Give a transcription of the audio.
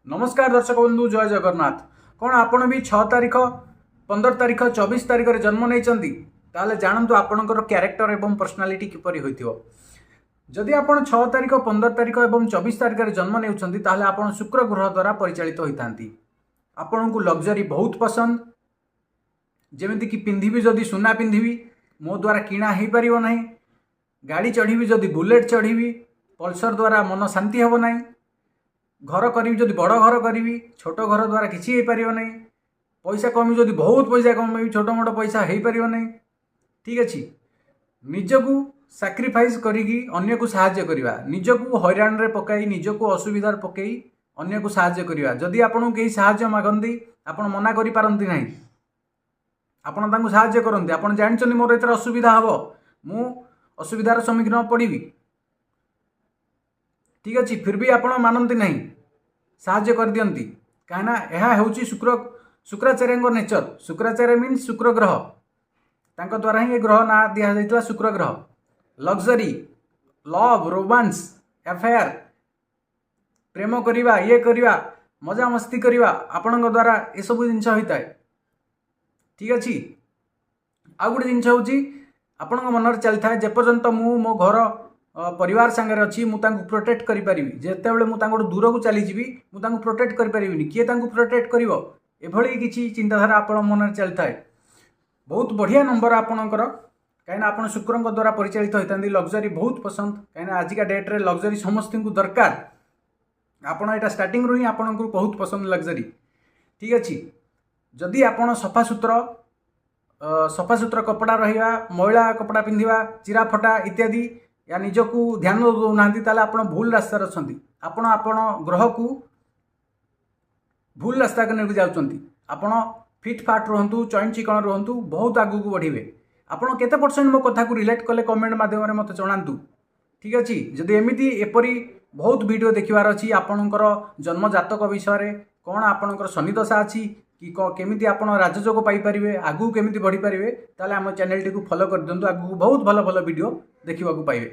ନମସ୍କାର ଦର୍ଶକ ବନ୍ଧୁ, ଜୟ ଜଗନ୍ନାଥ। କ'ଣ ଆପଣ ବି 6 ତାରିଖ, 15 ତାରିଖ, 24 ତାରିଖରେ ଜନ୍ମ ନେଇଛନ୍ତି? ତାହେଲେ ଜାଣନ୍ତୁ ଆପଣଙ୍କର କ୍ୟାରେକ୍ଟର ଏବଂ ପର୍ସନାଲିଟି କିପରି ହୋଇଥିବ। ଯଦି ଆପଣ 6 ତାରିଖ, 15 ତାରିଖ ଏବଂ 24 ତାରିଖରେ ଜନ୍ମ ନେଉଛନ୍ତି, ତାହେଲେ ଆପଣ ଶୁକ୍ର ଗ୍ରହ ଦ୍ୱାରା ପରିଚାଳିତ ହୋଇଥାନ୍ତି। ଆପଣଙ୍କୁ ଲକ୍ଜରୀ ବହୁତ ପସନ୍ଦ। ଯେମିତିକି ପିନ୍ଧିବି ଯଦି ସୁନା ପିନ୍ଧିବି, ମୋ ଦ୍ୱାରା କିଣା ହେଇପାରିବ ନାହିଁ। ଗାଡ଼ି ଚଢ଼ିବି ଯଦି ବୁଲେଟ୍ ଚଢ଼ିବି, ପଲ୍ସର ଦ୍ୱାରା ମନ ଶାନ୍ତି ହେବ ନାହିଁ। ଘର କରିବି ଯଦି ବଡ଼ ଘର କରିବି, ଛୋଟ ଘର ଦ୍ୱାରା କିଛି ହେଇପାରିବ ନାହିଁ। ପଇସା କମେଇବି ଯଦି ବହୁତ ପଇସା କମେଇବି, ଛୋଟ ମୋଟ ପଇସା ହେଇପାରିବ ନାହିଁ। ଠିକ୍ ଅଛି। ନିଜକୁ ସାକ୍ରିଫାଇସ୍ କରିକି ଅନ୍ୟକୁ ସାହାଯ୍ୟ କରିବା, ନିଜକୁ ହଇରାଣରେ ପକାଇ, ନିଜକୁ ଅସୁବିଧାରେ ପକାଇ ଅନ୍ୟକୁ ସାହାଯ୍ୟ କରିବା। ଯଦି ଆପଣଙ୍କୁ କେହି ସାହାଯ୍ୟ ମାଗନ୍ତି, ଆପଣ ମନା କରିପାରନ୍ତି ନାହିଁ, ଆପଣ ତାଙ୍କୁ ସାହାଯ୍ୟ କରନ୍ତି। ଆପଣ ଜାଣିଛନ୍ତି ମୋର ଏଥିରେ ଅସୁବିଧା ହେବ, ମୁଁ ଅସୁବିଧାର ସମ୍ମୁଖୀନ ପଡ଼ିବି, ଠିକ୍ ଅଛି, ଫିର୍ ବି ଆପଣ ମାନନ୍ତି ନାହିଁ, ସାହାଯ୍ୟ କରିଦିଅନ୍ତି। କାହିଁକିନା ଏହା ହେଉଛି ଶୁକ୍ରାଚାର୍ଯ୍ୟଙ୍କ ନେଚର। ଶୁକ୍ରାଚାର୍ଯ୍ୟ ମିନ୍ସ ଶୁକ୍ର ଗ୍ରହ। ତାଙ୍କ ଦ୍ୱାରା ହିଁ ଏ ଗ୍ରହ ନାଁ ଦିଆଯାଇଥିଲା ଶୁକ୍ର ଗ୍ରହ। ଲକ୍ଜରୀ, ଲଭ୍, ରୋମାନ୍ସ, ଆଫେୟାର, ପ୍ରେମ କରିବା, ଇଏ କରିବା, ମଜାମସ୍ତି କରିବା, ଆପଣଙ୍କ ଦ୍ୱାରା ଏସବୁ ଜିନିଷ ହୋଇଥାଏ। ଠିକ୍ ଅଛି। ଆଉ ଗୋଟେ ଜିନିଷ ହେଉଛି, ଆପଣଙ୍କ ମନରେ ଚାଲିଥାଏ, ଯେପର୍ଯ୍ୟନ୍ତ ମୁଁ ମୋ ଘର ପରିବାର ସାଙ୍ଗରେ ଅଛି, ମୁଁ ତାଙ୍କୁ ପ୍ରୋଟେକ୍ଟ କରିପାରିବି। ଯେତେବେଳେ ମୁଁ ତାଙ୍କଠୁ ଦୂରକୁ ଚାଲିଯିବି, ମୁଁ ତାଙ୍କୁ ପ୍ରୋଟେକ୍ଟ କରିପାରିବିନି। କିଏ ତାଙ୍କୁ ପ୍ରୋଟେକ୍ଟ କରିବ? ଏଭଳି କିଛି ଚିନ୍ତାଧାରା ଆପଣଙ୍କ ମନରେ ଚାଲିଥାଏ। ବହୁତ ବଢ଼ିଆ ନମ୍ବର ଆପଣଙ୍କର, କାହିଁକିନା ଆପଣ ଶୁକ୍ରଙ୍କ ଦ୍ୱାରା ପରିଚାଳିତ ହୋଇଥାନ୍ତି। ଲକ୍ଜରୀ ବହୁତ ପସନ୍ଦ, କାହିଁକିନା ଆଜିକା ଡେଟ୍ରେ ଲକ୍ଜରୀ ସମସ୍ତଙ୍କୁ ଦରକାର। ଆପଣ ଏଇଟା ଷ୍ଟାର୍ଟିଂରୁ ହିଁ ଆପଣଙ୍କୁ ବହୁତ ପସନ୍ଦ ଲକ୍ଜରୀ। ଠିକ୍ ଅଛି। ଯଦି ଆପଣ ସଫାସୁତୁରା କପଡ଼ା ରହିବା, ମଇଳା କପଡ଼ା ପିନ୍ଧିବା, ଚିରା ଫଟା ଇତ୍ୟାଦି ୟା ନିଜକୁ ଧ୍ୟାନ ଦେଉନାହାନ୍ତି, ତାହେଲେ ଆପଣ ଭୁଲ ରାସ୍ତାରେ ଅଛନ୍ତି। ଆପଣ ଆପଣ ଗ୍ରହକୁ ଭୁଲ ରାସ୍ତାକୁ ନେଇକି ଯାଉଛନ୍ତି। ଆପଣ ଫିଟ୍ ଫାଟ୍ ରୁହନ୍ତୁ, ଚଇନ ଚିକଣ ରୁହନ୍ତୁ, ବହୁତ ଆଗକୁ ବଢ଼ିବେ। ଆପଣ କେତେ ପରସେଣ୍ଟ ମୋ କଥାକୁ ରିଲେଟ୍ କଲେ, କମେଣ୍ଟ ମାଧ୍ୟମରେ ମୋତେ ଜଣାନ୍ତୁ। ଠିକ୍ ଅଛି। ଯଦି ଏମିତି ଏପରି ବହୁତ ଭିଡ଼ିଓ ଦେଖିବାର ଅଛି, ଆପଣଙ୍କର ଜନ୍ମ ଜାତକ ବିଷୟରେ, କ'ଣ ଆପଣଙ୍କର ଶନିଦଶା ଅଛି କି କେମିତି ଆପଣ ରାଜଯୋଗ ପାଇପାରିବେ, ଆଗକୁ କେମିତି ବଢ଼ିପାରିବେ, ତାହେଲେ ଆମ ଚ୍ୟାନେଲଟିକୁ ଫଲୋ କରିଦିଅନ୍ତୁ। ଆଗକୁ ବହୁତ ଭଲ ଭଲ ଭିଡ଼ିଓ ଦେଖିବାକୁ ପାଇବେ।